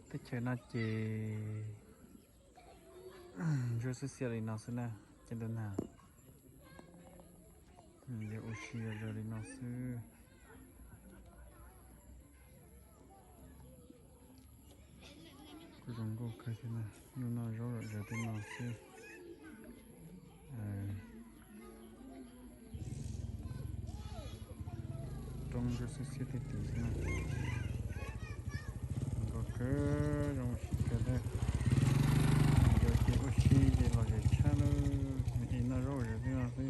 Teb chaws no ces ntsuab xiab xiab li no xwb na, ces tus nag, yog ua si yog li no xwb. Kuj zoo nkauj kawg thiab na, hnub no zaub zom zaws tej no xwb. Roob ntsuab xiab xiab tej tid xwb na. Nkauj kawg, zoo ua si kawg thiab. Cov ces ua si ces lom zem tshaj lawm, es noj zaub zom zaws tej no xwb.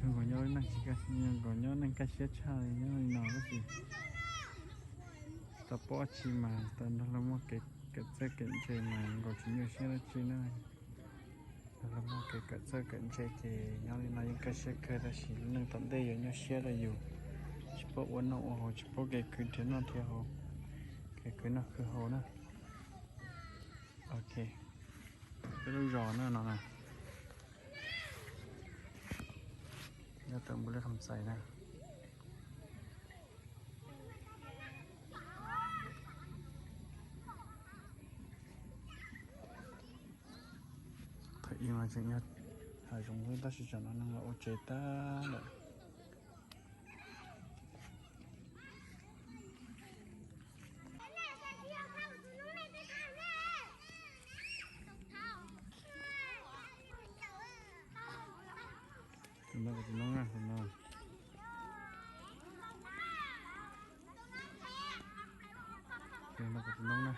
Nkawd nyob neeg, nkawd nyob neeg kaj siab tshaj li, nyob li no tab sis tau paub dab tsi mas tau nrog luag muaj kev kawm txawj kawm ntse mas nkawd tsis nyuaj siab dab tsi na. Nrog luag muaj kev kawm txawj kawm ntse ces nyob li no yeej kaj siab kawg, tab sis lub neej tom ntej yuav nyuaj siab rau yus, tsis paub ua noj ua haus, tsis paub kev khwv nrhiav noj nrhiav haus, kev khwv noj khwv haus na. Ok, peb lub zos na no na, nyob rau npus lej qham xais na. Thaum ub mas tseem yog hav zoov xwb, tab sis tsam no neeg los ua tsev tag lawm. Tus no, tus no na, tus no. Tus no, tus no na.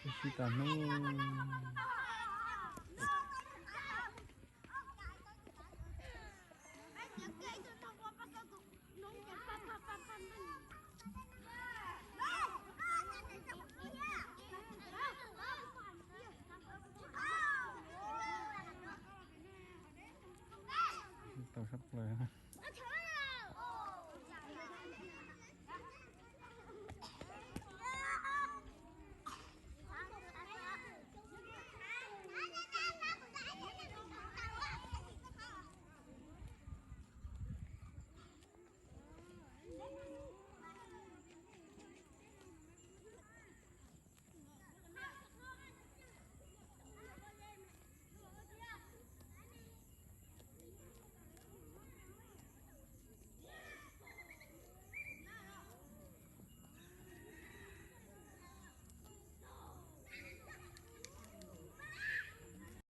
Ib sij tas hnub. Tau sab plaws.